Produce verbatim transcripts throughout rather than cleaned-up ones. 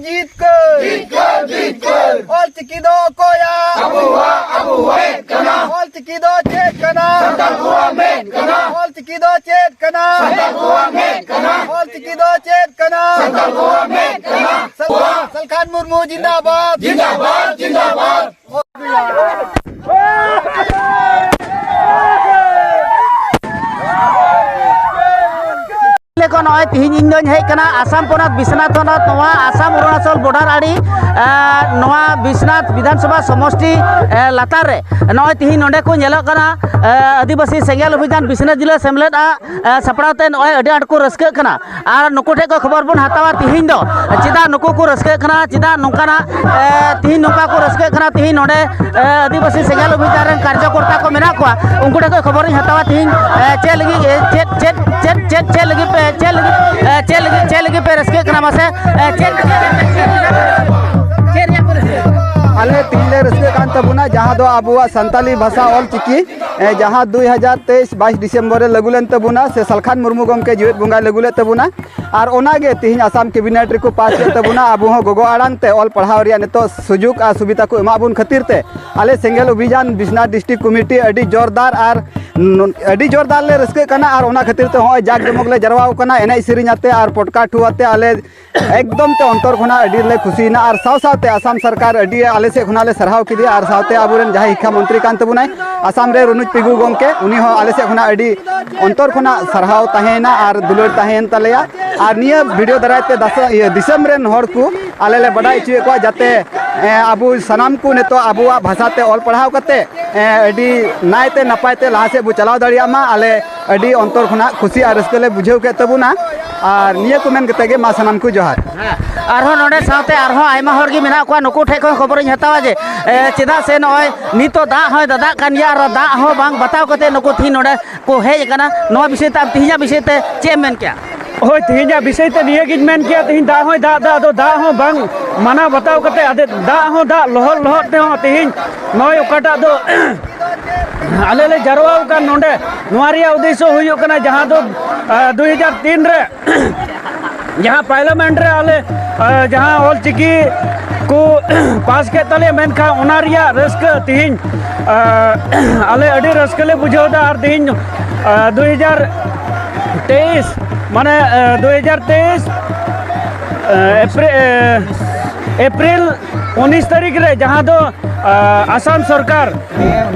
ᱡᱤᱛᱠᱟᱹᱨ᱾ ᱡᱤᱛᱠᱟᱹᱨ, ᱡᱤᱛᱠᱟᱹᱨ᱾ ᱚᱞᱪᱤᱠᱤ ᱫᱚ ᱚᱠᱚᱭᱟᱜ? ᱟᱵᱚᱣᱟᱜ, ᱟᱵᱚᱣᱟᱜ ᱠᱟᱱᱟ᱾ ᱚᱞᱪᱤᱠᱤ ᱫᱚ ᱪᱮᱫ ᱠᱟᱱᱟ? ᱥᱟᱱᱛᱟᱲ ᱠᱚᱣᱟᱜ ᱢᱮᱫ ᱠᱟᱱᱟ᱾ ᱚᱞᱪᱤᱠᱤ ᱫᱚ ᱪᱮᱫ ᱠᱟᱱᱟ? ᱥᱟᱱᱛᱟᱲ ᱠᱚᱣᱟᱜ ᱢᱮᱫ ᱠᱟᱱᱟ᱾ ᱚᱞᱪᱤᱠᱤ ᱫᱚ ᱪᱮᱫ ᱠᱟᱱᱟ? ᱥᱟᱱᱛᱟᱲ ᱠᱚᱣᱟᱜ ᱢᱮᱫ ᱠᱟᱱᱟ᱾ ᱥᱟᱞ-, ᱥᱟᱞᱠᱷᱟᱱ ᱢᱩᱨᱢᱩ ᱡᱤᱱᱫᱟᱵᱟᱫ᱾ ᱡᱤᱱᱫᱟᱵᱟᱫ, ᱡᱤᱱᱫᱟᱵᱟᱫ᱾ ᱞᱮᱠᱚ ᱱᱚᱜᱼᱚᱭ ᱛᱤᱦᱤᱧ ᱤᱧ ᱫᱚᱧ ᱦᱮᱡ ᱠᱟᱱᱟ ᱟᱥᱟᱢ ᱯᱚᱱᱚᱛ ᱵᱤᱥᱱᱟᱛᱷ ᱦᱚᱱᱚᱛ, ᱱᱚᱣᱟ ᱟᱥᱟᱢ ᱚᱨᱩᱱᱟᱪᱚᱞ ᱵᱚᱰᱟᱨ ᱟᱲᱮ, ᱮ, ᱱᱚᱣᱟ ᱵᱤᱥᱱᱟᱛᱷ ᱵᱤᱫᱷᱟᱱ ᱥᱚᱵᱷᱟ ᱥᱚᱢᱚᱥᱴᱤ, ᱮ, ᱞᱟᱛᱟᱨ ᱨᱮ ᱱᱚᱜᱼᱚᱭ ᱛᱤᱦᱤᱧ ᱱᱚᱰᱮ ᱠᱚ ᱧᱮᱞᱚᱜ ᱠᱟᱱᱟ, ᱮ, ᱟᱹᱫᱤᱵᱟᱹᱥᱤ ᱥᱮᱸᱜᱮᱞ ᱚᱵᱷᱤᱡᱟᱱ ᱵᱤᱥᱱᱟᱛᱷ ᱡᱤᱞᱟᱹ ᱥᱮᱢᱞᱮᱫ ᱟᱜ, ᱮ, ᱥᱟᱯᱲᱟᱣ ᱛᱮ ᱱᱚᱜᱼᱚᱭ ᱟᱹᱰᱤ ᱟᱸᱴ ᱠᱚ ᱨᱟᱹᱥᱠᱟᱹᱜ ᱠᱟᱱᱟ᱾ ᱟᱨ ᱱᱩᱠᱩ ᱴᱷᱮᱱ ᱠᱷᱚᱱ ᱠᱷᱚᱵᱚᱨ ᱵᱚᱱ ᱦᱟᱛᱟᱣᱟ ᱛᱤᱦᱤᱧ ᱫᱚ ᱪᱮᱫᱟᱜ ᱱᱩᱠᱩ ᱠᱚ ᱨᱟᱹᱥᱠᱟᱹᱜ ᱠᱟᱱᱟ, ᱪᱮᱫᱟᱜ ᱱᱚᱝᱠᱟᱱᱟᱜ, ᱮ, ᱛᱤᱦᱤᱧ ᱱᱚᱝᱠᱟ ᱠᱚ ᱨᱟᱹᱥᱠᱟᱹᱜ ᱠᱟᱱᱟ᱾ ᱛᱤᱦᱤᱧ ᱱᱚᱰᱮ, ᱮ, ᱟᱹᱫᱤᱵᱟᱹᱥᱤ ᱥᱮᱸᱜᱮᱞ ᱚᱵᱷᱤᱡᱟᱱ ᱨᱮᱱ ᱠᱟᱨᱡᱚᱠᱚᱨᱛᱟ ᱠᱚ ᱢᱮᱱᱟᱜ ᱠᱚᱣᱟ, ᱩᱱᱠᱩ ᱴᱷᱮᱱ ᱠᱷᱚᱱ ᱠᱷᱚᱵᱚᱨᱤᱧ ᱦᱟᱛᱟᱣᱟ ᱛᱤᱦᱤᱧ, ᱮ, ᱪᱮᱫ ᱞᱟᱹᱜᱤᱫ, ᱮ, ᱪᱮᱫ, ᱪᱮᱫ, ᱪᱮᱫ, ᱪᱮᱫ, ᱪᱮᱫ ᱞᱟᱹᱜᱤᱫ ᱯᱮ, ᱪᱮᱫ ᱞᱟᱹᱜᱤᱫ, ᱮ, ᱪᱮᱫ ᱞᱟᱹᱜᱤᱫ, ᱪᱮᱫ ᱞᱟᱹᱜᱤᱫ ᱯᱮ ᱨᱟᱹᱥᱠᱟᱹᱜ ᱠᱟᱱᱟ ᱢᱟᱥᱮ, ᱮ, ᱪᱮᱫ? ᱟᱞᱮ ᱛᱤᱦᱤᱧ ᱞᱮ ᱨᱟᱹᱥᱠᱟᱹᱜ ᱠᱟᱱ ᱛᱟᱵᱚᱱᱟ, ᱡᱟᱦᱟᱸ ᱫᱚ ᱟᱵᱚᱣᱟᱜ ᱥᱟᱱᱛᱟᱞᱤ ᱵᱷᱟᱥᱟ ᱚᱞ ᱪᱤᱠᱤ, ᱮ, ᱡᱟᱦᱟᱸ ᱫᱩᱭ ᱦᱟᱡᱟᱨ ᱛᱮᱭᱤᱥ ᱵᱟᱭᱤᱥ ᱰᱤᱥᱮᱢᱵᱚᱨ ᱨᱮ ᱞᱟᱹᱜᱩ ᱞᱮᱱ ᱛᱟᱵᱚᱱᱟ, ᱥᱮ ᱥᱟᱞᱠᱷᱟᱱ ᱢᱩᱨᱢᱩ ᱜᱚᱢᱠᱮ ᱡᱮᱣᱮᱫ ᱵᱚᱸᱜᱟᱭ ᱞᱟᱹᱜᱩ ᱞᱮᱫ ᱛᱟᱵᱚᱱᱟ᱾ ᱟᱨ ᱚᱱᱟᱜᱮ ᱛᱤᱦᱤᱧ ᱟᱥᱟᱢ ᱠᱮᱵᱤᱱᱮᱴ ᱨᱮᱠᱚ ᱯᱟᱥ ᱠᱮᱫ ᱛᱟᱵᱚᱱᱟ᱾ ᱟᱵᱚ ᱦᱚᱸ ᱜᱚᱜᱚ ᱟᱲᱟᱝ ᱛᱮ ᱚᱞ ᱯᱟᱲᱦᱟᱣ ᱨᱮᱭᱟᱜ ᱱᱤᱛᱚᱜ ᱥᱩᱡᱳᱜᱽ ᱟᱨ ᱥᱩᱵᱤᱫᱷᱟ ᱠᱚ ᱮᱢᱟᱜ ᱵᱚᱱ ᱠᱷᱟᱹᱛᱤᱨ ᱛᱮ ᱟᱞᱮ ᱥᱮᱸᱜᱮᱞ ᱚᱵᱷᱤᱡᱟᱱ ᱵᱤᱥᱱᱟᱛᱷ ᱰᱤᱥᱴᱨᱤᱠᱴ ᱠᱚᱢᱤᱴᱤ ᱟᱹᱰᱤ ᱡᱳᱨᱫᱟᱨ ᱟᱨ ᱱᱚ-, ᱟᱹᱰᱤ ᱡᱳᱨᱫᱟᱨ ᱞᱮ ᱨᱟᱹᱥᱠᱟᱹᱜ ᱠᱟᱱᱟ᱾ ᱟᱨ ᱚᱱᱟ ᱠᱷᱟᱹᱛᱤᱨ ᱛᱮ ᱦᱚᱸᱜᱼᱚᱭ ᱡᱟᱠ ᱡᱚᱢᱚᱠ ᱞᱮ ᱡᱟᱨᱣᱟ ᱟᱠᱟᱱᱟ, ᱮᱱᱮᱡ ᱥᱮᱨᱮᱧ ᱟᱛᱮ ᱟᱨ ᱯᱚᱴᱠᱟ ᱴᱷᱩ ᱟᱛᱮ ᱟᱞᱮ ᱮᱠᱫᱚᱢ ᱛᱮ ᱚᱱᱛᱚᱨ ᱠᱷᱚᱱᱟᱜ ᱟᱹᱰᱤ ᱞᱮ ᱠᱩᱥᱤᱭᱮᱱᱟ᱾ ᱟᱨ ᱥᱟᱶ ᱥᱟᱶᱛᱮ ᱟᱥᱟᱢ ᱥᱚᱨᱠᱟᱨ ᱟᱹᱰᱤ ᱟᱞᱮ ᱥᱮᱫ ᱠᱷᱚᱱᱟᱜ ᱞᱮ ᱥᱟᱨᱦᱟᱣ ᱠᱮᱫᱮᱭᱟ᱾ ᱟᱨ ᱥᱟᱶᱛᱮ ᱟᱵᱚᱨᱮᱱ ᱡᱟᱦᱟᱸᱭ ᱦᱤᱠᱠᱷᱟ ᱢᱚᱱᱛᱨᱤ ᱠᱟᱱ ᱛᱟᱵᱚᱱᱟᱭ ᱟᱥᱟᱢ ᱨᱮ, ᱨᱚᱱᱩᱡᱽ ᱯᱮᱜᱩ ᱜᱚᱢᱠᱮ, ᱩᱱᱤ ᱦᱚᱸ ᱟᱞᱮ ᱥᱮᱫ ᱠᱷᱚᱱᱟᱜ ᱟᱹᱰᱤ ᱚᱱᱛᱚᱨ ᱠᱷᱚᱱᱟᱜ ᱥᱟᱨᱦᱟᱣ ᱛᱟᱦᱮᱸᱭᱮᱱᱟ ᱟᱨ ᱫᱩᱞᱟᱹᱲ ᱛᱟᱦᱮᱸᱭᱮᱱ ᱛᱟᱞᱮᱭᱟ᱾ ᱟᱨ ᱱᱤᱭᱟᱹ ᱵᱷᱤᱰᱤᱭᱳ ᱫᱟᱨᱟᱭ ᱛᱮ ᱫᱟᱥᱟ-, ᱤᱭᱟᱹ, ᱫᱤᱥᱚᱢ ᱨᱮᱱ ᱦᱚᱲ ᱠᱚ ᱟᱞᱮ ᱞᱮ ᱵᱟᱰᱟᱭ ᱦᱚᱪᱚᱭᱮᱫ ᱠᱚᱣᱟ, ᱡᱟᱛᱮ, ᱮ, ᱟᱵᱚ ᱥᱟᱱᱟᱢ ᱠᱚ ᱱᱤᱛᱚᱜ ᱟᱵᱚᱣᱟᱜ ᱵᱷᱟᱥᱟ ᱛᱮ ᱚᱞ ᱯᱟᱲᱦᱟᱣ ᱠᱟᱛᱮ, ᱮ, ᱟᱹᱰᱤ ᱱᱟᱭᱛᱮ ᱱᱟᱯᱟᱭ ᱛᱮ ᱞᱟᱦᱟ ᱥᱮᱫ ᱵᱚ ᱪᱟᱞᱟᱣ ᱫᱟᱲᱮᱭᱟᱜ ᱢᱟ᱾ ᱟᱞᱮ ᱟᱹᱰᱤ ᱚᱱᱛᱚᱨ ᱠᱷᱚᱱᱟᱜ ᱠᱩᱥᱤ ᱟᱨ ᱨᱟᱹᱥᱠᱟᱹ ᱞᱮ ᱵᱩᱡᱷᱟᱹᱣ ᱠᱮᱫ ᱛᱟᱵᱚᱱᱟ᱾ ᱟᱨ ᱱᱤᱭᱟᱹ ᱠᱚ ᱢᱮᱱ ᱠᱟᱛᱮ ᱜᱮ ᱢᱟ ᱥᱟᱱᱟᱢ ᱠᱚ ᱡᱚᱦᱟᱨ᱾ ᱦᱮᱸ, ᱟᱨᱦᱚᱸ ᱱᱚᱰᱮ ᱥᱟᱶᱛᱮ ᱟᱨᱦᱚᱸ ᱟᱭᱢᱟ ᱦᱚᱲ ᱜᱮ ᱢᱮᱱᱟᱜ ᱠᱚᱣᱟ, ᱱᱩᱠᱩ ᱴᱷᱮᱱ ᱠᱷᱚᱱ ᱠᱷᱚᱵᱚᱨᱤᱧ ᱦᱟᱛᱟᱣᱟ ᱡᱮ, ᱮ, ᱪᱮᱫᱟᱜ ᱥᱮ ᱱᱚᱜᱼᱚᱭ ᱱᱤᱛᱚᱜ ᱫᱟᱜ ᱦᱚᱸᱭ ᱫᱟᱫᱟᱜ ᱠᱟᱱ ᱜᱮᱭᱟ ᱟᱨ ᱫᱟᱜ ᱦᱚᱸ ᱵᱟᱝ ᱵᱟᱛᱟᱣ ᱠᱟᱛᱮ ᱱᱩᱠᱩ ᱛᱤᱦᱤᱧ ᱱᱚᱰᱮ ᱠᱚ ᱦᱮᱡ ᱟᱠᱟᱱᱟ᱾ ᱱᱚᱣᱟ ᱵᱤᱥᱚᱭ ᱛᱮ ᱟᱢ ᱛᱮᱦᱮᱧᱟᱜ ᱵᱤᱥᱚᱭ ᱛᱮ ᱪᱮᱫ ᱮᱢ ᱢᱮᱱ ᱠᱮᱭᱟ? ᱦᱳᱭ, ᱛᱮᱦᱮᱧᱟᱜ ᱵᱤᱥᱚᱭ ᱛᱮ ᱱᱤᱭᱟᱹ ᱜᱤᱧ ᱢᱮᱱ ᱠᱮᱭᱟ, ᱛᱮᱦᱮᱧ ᱫᱟᱜ ᱦᱚᱸᱭ ᱫᱟᱜ ᱮᱫᱟ, ᱟᱫᱚ ᱫᱟᱜ ᱦᱚᱸ ᱵᱟᱝ ᱢᱟᱱᱟᱣ ᱵᱟᱛᱟᱣ ᱠᱟᱛᱮ, ᱟᱫᱚ ᱫᱟᱜ ᱦᱚᱸ ᱫᱟᱜ ᱞᱚᱦᱚᱫ ᱞᱚᱦᱚᱫ ᱛᱮᱦᱚᱸ ᱛᱮᱦᱮᱧ ᱱᱚᱜᱼᱚᱭ ᱚᱠᱟᱴᱟᱜ ᱫᱚ ᱟᱞᱮ ᱞᱮ ᱡᱟᱨᱣᱟ ᱟᱠᱟᱱ ᱱᱚᱰᱮ, ᱱᱚᱣᱟ ᱨᱮᱭᱟᱜ ᱩᱫᱽᱫᱮᱥᱥᱚ ᱦᱩᱭᱩᱜ ᱠᱟᱱᱟ ᱡᱟᱦᱟᱸ ᱫᱚ, ᱟᱸ, ᱫᱩᱭ ᱦᱟᱡᱟᱨ ᱛᱤᱱ ᱨᱮ ᱡᱟᱦᱟᱸ ᱯᱟᱨᱞᱟᱢᱮᱱᱴ ᱨᱮ ᱟᱞᱮ ᱟᱨ ᱡᱟᱦᱟᱸ ᱚᱞ ᱪᱤᱠᱤ ᱠᱚ ᱯᱟᱥ ᱠᱮᱫ ᱛᱟᱞᱮᱭᱟ, ᱢᱮᱱᱠᱷᱟᱱ ᱚᱱᱟ ᱨᱮᱭᱟᱜ ᱨᱟᱹᱥᱠᱟᱹ ᱛᱮᱦᱮᱧ, ᱟᱨ ᱟᱞᱮ ᱟᱹᱰᱤ ᱨᱟᱹᱥᱠᱟᱹ ᱞᱮ ᱵᱩᱡᱷᱟᱹᱣ ᱮᱫᱟ᱾ ᱟᱨ ᱛᱮᱦᱮᱧ, ᱟᱨ ᱫᱩ ᱦᱟᱡᱟᱨ ᱛᱮᱭᱤᱥ, ᱢᱟᱱᱮ, ᱟᱨ ᱫᱩ ᱦᱟᱡᱟᱨ ᱛᱮᱭᱤᱥ, ᱟᱨ ᱮᱯᱨᱤ-, ᱟᱨ ᱮᱯᱨᱤᱞ ᱩᱱᱤᱥ ᱛᱟᱹᱨᱤᱠᱷ ᱨᱮ, ᱡᱟᱦᱟᱸ ᱫᱚ, ᱟᱨ ᱟᱥᱟᱢ ᱥᱚᱨᱠᱟᱨ,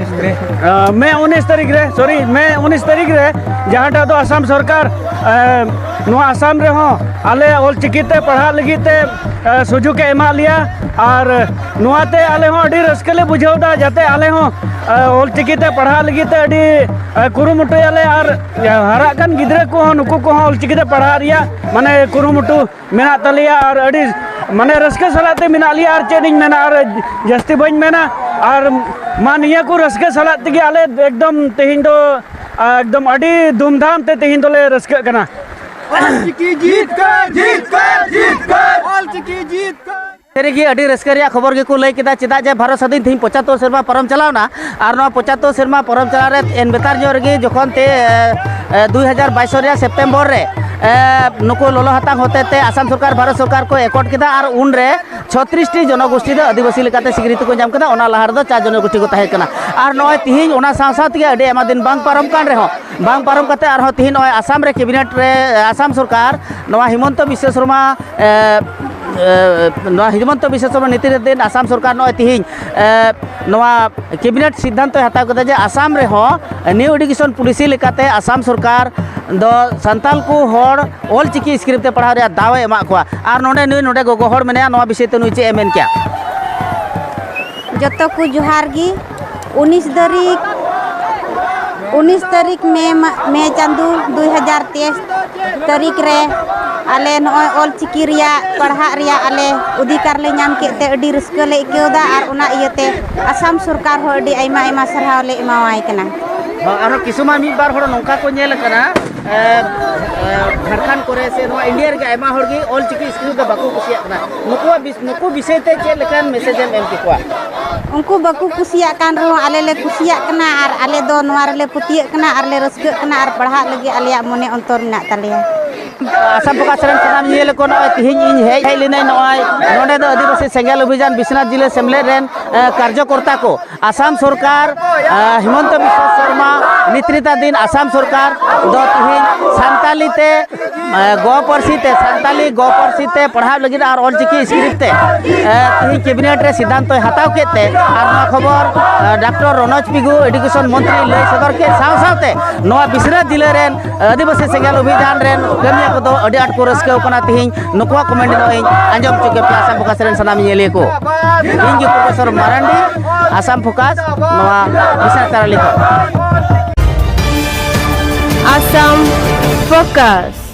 ᱟᱨ ᱢᱮ ᱩᱱᱤᱥ ᱛᱟᱹᱨᱤᱠᱷ ᱨᱮ, ᱥᱚᱨᱤ, ᱢᱮ ᱩᱱᱤᱥ ᱛᱟᱹᱨᱤᱠᱷ ᱨᱮ, ᱡᱟᱦᱟᱸᱴᱟᱜ ᱫᱚ ᱟᱥᱟᱢ ᱥᱚᱨᱠᱟᱨ, ᱟᱨ ᱱᱚᱣᱟ ᱟᱥᱟᱢ ᱨᱮᱦᱚᱸ ᱟᱞᱮ ᱚᱞ ᱪᱤᱠᱤ ᱛᱮ ᱯᱟᱲᱦᱟᱜ ᱞᱟᱹᱜᱤᱫ ᱛᱮ, ᱟᱨ ᱥᱩᱡᱳᱜᱽ ᱮ ᱮᱢᱟᱜ ᱞᱮᱭᱟ᱾ ᱟᱨ ᱱᱚᱣᱟᱛᱮ ᱟᱞᱮ ᱦᱚᱸ ᱟᱹᱰᱤ ᱨᱟᱹᱥᱠᱟᱹ ᱞᱮ ᱵᱩᱡᱷᱟᱹᱣ ᱮᱫᱟ, ᱡᱟᱛᱮ ᱟᱞᱮ ᱦᱚᱸ, ᱟᱨ ᱚᱞ ᱪᱤᱠᱤ ᱛᱮ ᱯᱟᱲᱦᱟᱜ ᱞᱟᱹᱜᱤᱫ ᱛᱮ ᱟᱹᱰᱤ, ᱟᱨ ᱠᱩᱨᱩᱢᱩᱴᱩᱭᱟᱞᱮ᱾ ᱟᱨ ᱦᱟᱨᱟᱜ ᱠᱟᱱ ᱜᱤᱫᱽᱨᱟᱹ ᱠᱚᱦᱚᱸ, ᱱᱩᱠᱩ ᱠᱚᱦᱚᱸ ᱚᱞ ᱪᱤᱠᱤ ᱛᱮ ᱯᱟᱲᱦᱟᱜ ᱨᱮᱭᱟᱜ, ᱢᱟᱱᱮ, ᱠᱩᱨᱩᱢᱩᱴᱩ ᱢᱮᱱᱟᱜ ᱛᱟᱞᱮᱭᱟ᱾ ᱟᱨ ᱟᱹᱰᱤ, ᱢᱟᱱᱮ, ᱨᱟᱹᱥᱠᱟᱹ ᱥᱟᱞᱟᱜ ᱛᱮ ᱢᱮᱱᱟᱜ ᱞᱮᱭᱟ᱾ ᱟᱨ ᱪᱮᱫ ᱤᱧ ᱢᱮᱱᱟ, ᱟᱨ ᱡᱟᱹᱥᱛᱤ ᱵᱟᱹᱧ ᱢᱮᱱᱟ᱾ ᱟᱨ ᱢᱟ, ᱱᱤᱭᱟᱹ ᱠᱚ ᱨᱟᱹᱥᱠᱟᱹ ᱥᱟᱞᱟᱜ ᱛᱮᱜᱮ ᱟᱞᱮ ᱮᱠᱫᱚᱢ ᱛᱮᱦᱮᱧ ᱫᱚ, ᱟᱨ ᱮᱠᱫᱚᱢ ᱟᱹᱰᱤ ᱫᱷᱩᱢᱫᱷᱟᱢ ᱛᱮ ᱛᱮᱦᱮᱧ ᱫᱚᱞᱮ ᱨᱟᱹᱥᱠᱟᱹᱜ ᱠᱟᱱᱟ᱾ ᱚᱞᱪᱤᱠᱤ ᱡᱤᱛᱠᱟᱹᱨ, ᱡᱤᱛᱠᱟᱹᱨ, ᱡᱤᱛᱠᱟᱹᱨ᱾ ᱚᱞᱪᱤᱠᱤ ᱡᱤᱛᱠᱟᱹᱨ᱾ ᱥᱟᱹᱨᱤᱜᱮ ᱟᱹᱰᱤ ᱨᱟᱹᱥᱠᱟᱹ ᱨᱮᱭᱟᱜ ᱠᱷᱚᱵᱚᱨ ᱜᱮᱠᱚ ᱞᱟᱹᱭ ᱠᱮᱫᱟ, ᱪᱮᱫᱟᱜ ᱡᱮ ᱵᱷᱟᱨᱚᱛ ᱥᱟᱹᱫᱷᱤᱱ ᱛᱮᱦᱮᱧ ᱯᱚᱸᱪᱟᱛᱛᱳᱨ ᱥᱮᱨᱢᱟ ᱯᱟᱨᱚᱢ ᱪᱟᱞᱟᱣᱱᱟ᱾ ᱟᱨ ᱱᱚᱣᱟ ᱯᱚᱸᱪᱟᱛᱛᱳᱨ ᱥᱮᱨᱢᱟ ᱯᱟᱨᱚᱢ ᱪᱟᱞᱟᱣ ᱨᱮ ᱮᱱ ᱵᱮᱛᱟᱨ ᱧᱚᱜ ᱨᱮᱜᱮ ᱡᱚᱠᱷᱚᱱ ᱛᱮ, ᱮ, ᱮ, ᱫᱩᱭ ᱦᱟᱡᱟᱨ ᱵᱟᱭᱤᱥ ᱨᱮᱭᱟᱜ ᱥᱮᱯᱴᱮᱢᱵᱚᱨ ᱨᱮ, ᱮ, ᱱᱩᱠᱩ ᱞᱚᱞᱚ ᱦᱟᱛᱟᱝ ᱦᱚᱛᱮ ᱛᱮ ᱟᱥᱟᱢ ᱥᱚᱨᱠᱟᱨ ᱵᱷᱟᱨᱚᱛ ᱥᱚᱨᱠᱟᱨ ᱠᱚ ᱮᱠᱚᱴ ᱠᱮᱫᱟ᱾ ᱟᱨ ᱩᱱᱨᱮ ᱪᱷᱚᱛᱨᱤᱥ ᱴᱤ ᱡᱚᱱᱚᱜᱳᱥᱴᱤ ᱫᱚ ᱟᱹᱫᱤᱵᱟᱹᱥᱤ ᱞᱮᱠᱟᱛᱮ ᱥᱤᱠᱨᱤᱛᱤ ᱠᱚ ᱧᱟᱢ ᱠᱮᱫᱟ᱾ ᱚᱱᱟ ᱞᱟᱦᱟ ᱨᱮᱫᱚ ᱪᱟᱨ ᱡᱚᱱᱚᱜᱳᱥᱴᱤ ᱠᱚ ᱛᱟᱦᱮᱸ ᱠᱟᱱᱟ᱾ ᱟᱨ ᱱᱚᱜᱼᱚᱭ ᱛᱤᱦᱤᱧ ᱚᱱᱟ ᱥᱟᱶ ᱥᱟᱶ ᱛᱮᱜᱮ ᱟᱹᱰᱤ ᱟᱭᱢᱟ ᱫᱤᱱ ᱵᱟᱝ ᱯᱟᱨᱚᱢ ᱠᱟᱱ ᱨᱮᱦᱚᱸ, ᱵᱟᱝ ᱯᱟᱨᱚᱢ ᱠᱟᱛᱮ ᱟᱨᱦᱚᱸ ᱛᱤᱦᱤᱧ ᱱᱚᱜᱼᱚᱭ ᱟᱥᱟᱢ ᱨᱮ ᱠᱮᱵᱤᱱᱮᱴ ᱨᱮ, ᱮ, ᱟᱥᱟᱢ ᱥᱚᱨᱠᱟᱨ ᱱᱚᱣᱟ ᱦᱤᱢᱚᱱᱛᱚ ᱵᱤᱥᱥᱚ ᱥᱚᱨᱢᱟ, ᱮ, ᱮ, ᱱᱚᱣᱟ ᱦᱤᱢᱚᱱᱛᱚ ᱵᱤᱥᱥᱚ ᱥᱚᱨᱢᱟ ᱱᱮᱛᱨᱤᱛᱵᱟᱫᱷᱤᱱ ᱟᱥᱟᱢ ᱥᱚᱨᱠᱟᱨ ᱱᱚᱜᱼᱚᱭ ᱛᱤᱦᱤᱧ, ᱮ, ᱱᱚᱣᱟ ᱠᱮᱵᱤᱱᱮᱴ ᱥᱤᱫᱽᱫᱷᱟᱱᱛᱚᱭ ᱦᱟᱛᱟᱣ ᱠᱮᱫᱟ ᱡᱮ ᱟᱥᱟᱢ ᱨᱮᱦᱚᱸ ᱱᱤᱭᱩ ᱮᱰᱩᱠᱮᱥᱚᱱ ᱯᱚᱞᱤᱥᱤ ᱞᱮᱠᱟᱛᱮ ᱟᱥᱟᱢ ᱥᱚᱨᱠᱟᱨ ᱫᱚ ᱥᱟᱱᱛᱟᱞ ᱠᱚ ᱦᱚᱲ ᱚᱞ ᱪᱤᱠᱤ ᱥᱠᱨᱤᱯᱴ ᱛᱮ ᱯᱟᱲᱦᱟᱣ ᱨᱮᱭᱟᱜ ᱫᱟᱣ ᱮ ᱮᱢᱟᱜ ᱠᱚᱣᱟ᱾ ᱟᱨ ᱱᱚᱰᱮ ᱱᱩᱭ ᱱᱚᱰᱮ ᱜᱚᱜᱚ ᱦᱚᱲ ᱢᱮᱱᱟᱭᱟ, ᱱᱚᱣᱟ ᱵᱤᱥᱚᱭ ᱛᱮ ᱱᱩᱭ ᱪᱮᱫ ᱮ ᱢᱮᱱ ᱠᱮᱭᱟ? ᱡᱚᱛᱚ ᱠᱚ ᱡᱚᱦᱟᱨ ᱜᱮ᱾ ᱩᱱᱤᱥ ᱛᱟᱹᱨᱤᱠᱷ, ᱩᱱᱤᱥ ᱛᱟᱹᱨᱤᱠᱷ ᱢᱮ ᱢᱟ-, ᱢᱮ ᱪᱟᱸᱫᱚ ᱫᱩᱭ ᱦᱟᱡᱟᱨ ᱛᱮᱭᱤᱥ ᱛᱟᱹᱨᱤᱠᱷ ᱨᱮ ᱟᱞᱮ ᱱᱚᱜᱼᱚᱭ ᱚᱞ ᱪᱤᱠᱤ ᱨᱮᱭᱟᱜ ᱯᱟᱲᱦᱟᱜ ᱨᱮᱭᱟᱜ ᱟᱞᱮ ᱚᱫᱷᱤᱠᱟᱨ ᱞᱮ ᱧᱟᱢ ᱠᱮᱫ ᱛᱮ ᱟᱹᱰᱤ ᱨᱟᱹᱥᱠᱟᱹ ᱞᱮ ᱟᱹᱭᱠᱟᱹᱣ ᱮᱫᱟ᱾ ᱟᱨ ᱚᱱᱟ ᱤᱭᱟᱹᱛᱮ ᱟᱥᱟᱢ ᱥᱚᱨᱠᱟᱨ ᱦᱚᱸ ᱟᱹᱰᱤ ᱟᱭᱢᱟ ᱟᱭᱢᱟ ᱥᱟᱨᱦᱟᱣ ᱞᱮ ᱮᱢᱟᱣᱟᱭ ᱠᱟᱱᱟ᱾ ᱦᱚᱸ, ᱟᱨᱦᱚᱸ ᱠᱤᱪᱷᱩ ᱢᱟ ᱢᱤᱫ ᱵᱟᱨ ᱦᱚᱲ ᱱᱚᱝᱠᱟ ᱠᱚ ᱧᱮᱞ ᱟᱠᱟᱱᱟ, ᱮ, ᱮ, ᱡᱷᱟᱲᱠᱷᱚᱸᱰ ᱠᱚᱨᱮ ᱥᱮ ᱱᱚᱣᱟ ᱤᱱᱰᱤᱭᱟ ᱨᱮᱜᱮ ᱟᱭᱢᱟ ᱦᱚᱲ ᱜᱮ ᱚᱞ ᱪᱤᱠᱤ ᱥᱠᱨᱤᱯᱴ ᱫᱚ ᱵᱟᱠᱚ ᱠᱩᱥᱤᱭᱟᱜ ᱠᱟᱱᱟ᱾ ᱱᱩᱠᱩᱣᱟᱜ ᱵᱤᱥ-, ᱱᱩᱠᱩ ᱵᱤᱥᱚᱭ ᱛᱮ ᱪᱮᱫ ᱞᱮᱠᱟᱱ ᱢᱮᱥᱮᱡᱽ ᱮᱢ ᱮᱢ ᱠᱮᱠᱚᱣᱟ? ᱩᱱᱠᱩ ᱵᱟᱠᱚ ᱠᱩᱥᱤᱭᱟᱜ ᱠᱟᱱ ᱨᱮᱦᱚᱸ ᱟᱞᱮ ᱞᱮ ᱠᱩᱥᱤᱭᱟᱜ ᱠᱟᱱᱟ᱾ ᱟᱨ ᱟᱞᱮ ᱫᱚ ᱱᱚᱣᱟ ᱨᱮᱞᱮ ᱯᱟᱹᱛᱭᱟᱹᱜ ᱠᱟᱱᱟ ᱟᱨ ᱞᱮ ᱨᱟᱹᱥᱠᱟᱹᱜ ᱠᱟᱱᱟ ᱟᱨ ᱯᱟᱲᱦᱟᱜ ᱞᱟᱹᱜᱤᱫ ᱟᱞᱮᱭᱟᱜ ᱢᱚᱱᱮ ᱚᱱᱛᱚᱨ ᱢᱮᱱᱟᱜ ᱛᱟᱞᱮᱭᱟ᱾ ᱟᱥᱟᱢ ᱯᱷᱳᱠᱟᱥ ᱨᱮᱱ ᱥᱟᱱᱟᱢ ᱧᱮᱧᱮᱞ ᱠᱚ, ᱱᱚᱜᱼᱚᱭ ᱛᱤᱦᱤᱧ ᱤᱧ ᱦᱮᱡ ᱦᱮᱡ ᱞᱤᱱᱟᱹᱧ ᱱᱚᱜᱼᱚᱭ ᱱᱚᱰᱮ ᱫᱚ ᱟᱹᱫᱤᱵᱟᱹᱥᱤ ᱥᱮᱸᱜᱮᱞ ᱚᱵᱷᱤᱡᱟᱱ ᱵᱤᱥᱱᱟᱛᱷ ᱡᱤᱞᱟᱹ ᱥᱮᱢᱞᱮᱫ ᱨᱮᱱ, ᱮ, ᱠᱟᱨᱡᱚᱠᱚᱨᱛᱟ ᱠᱚ, ᱟᱥᱟᱢ ᱥᱚᱨᱠᱟᱨ, ᱮ, ᱦᱤᱢᱚᱱᱛᱚ ᱵᱤᱥᱣᱟ ᱥᱚᱨᱢᱟ ᱱᱮᱛᱨᱤᱛᱟᱫᱷᱤᱱ ᱟᱥᱟᱢ ᱥᱚᱨᱠᱟᱨ ᱫᱚ ᱛᱤᱦᱤᱧ ᱥᱟᱱᱛᱟᱞᱤ ᱛᱮ, ᱮ, ᱜᱚ ᱯᱟᱹᱨᱥᱤ ᱛᱮ, ᱥᱟᱱᱛᱟᱞᱤ ᱜᱚ ᱯᱟᱹᱨᱥᱤ ᱛᱮ ᱯᱟᱲᱦᱟᱣ ᱞᱟᱹᱜᱤᱫ ᱟᱨ ᱚᱞᱪᱤᱠᱤ script ᱛᱮ, ᱮ, ᱛᱤᱦᱤᱧ ᱠᱮᱵᱤᱱᱮᱴ ᱨᱮ ᱥᱤᱫᱽᱫᱷᱟᱱᱛᱚᱭ ᱦᱟᱛᱟᱣ ᱠᱮᱫ ᱛᱮ ᱟᱨ ᱱᱚᱣᱟ ᱠᱷᱚᱵᱚᱨ, ᱮ, ᱰᱟᱠᱛᱚᱨ ᱨᱚᱱᱚᱡᱽ ᱯᱤᱜᱩ education ᱢᱚᱱᱛᱨᱤ ᱞᱟᱹᱭ ᱥᱚᱫᱚᱨ ᱠᱮᱫ ᱥᱟᱶ ᱥᱟᱶᱛᱮ ᱱᱚᱣᱟ ᱵᱤᱥᱱᱟᱛᱷ ᱡᱤᱞᱟᱹ ᱨᱮᱱ ᱟᱹᱫᱤᱵᱟᱹᱥᱤ ᱥᱮᱸᱜᱮᱞ ᱚᱵᱷᱤᱡᱟᱱ ᱨᱮᱱ ᱠᱟᱹᱢᱤᱭᱟᱹ ᱠᱚᱫᱚ ᱟᱹᱰᱤ ᱟᱸᱴ ᱠᱚ ᱨᱟᱹᱥᱠᱟᱹ ᱠᱟᱱᱟ᱾ ᱛᱤᱦᱤᱧ ᱱᱩᱠᱩᱣᱟᱜ comment ᱱᱚᱜᱼᱚᱭ ᱤᱧ ᱟᱸᱡᱚᱢ ᱦᱚᱪᱚ ᱠᱮᱫ ᱯᱮᱭᱟ ᱟᱥᱟᱢ ᱯᱷᱳᱠᱟᱥ ᱨᱮᱱ ᱥᱟᱱᱟᱢ ᱧᱮᱧᱮᱞᱤᱭᱟᱹ ᱠᱚ᱾ ᱤᱧ ᱜᱮ ᱯᱨᱚᱯᱷᱮᱥᱚᱨ ᱢᱟᱨᱟᱱᱰᱤ, ᱟᱥᱟᱢ ᱯᱷᱳᱠᱟᱥ, ᱱᱚᱣᱟ ᱵᱤᱥᱱᱟᱛᱷ ᱪᱟᱨᱟᱞᱤ ᱠᱷᱚᱱ᱾ ᱟᱥᱟᱢ ᱯᱷᱳᱠᱟᱥ᱾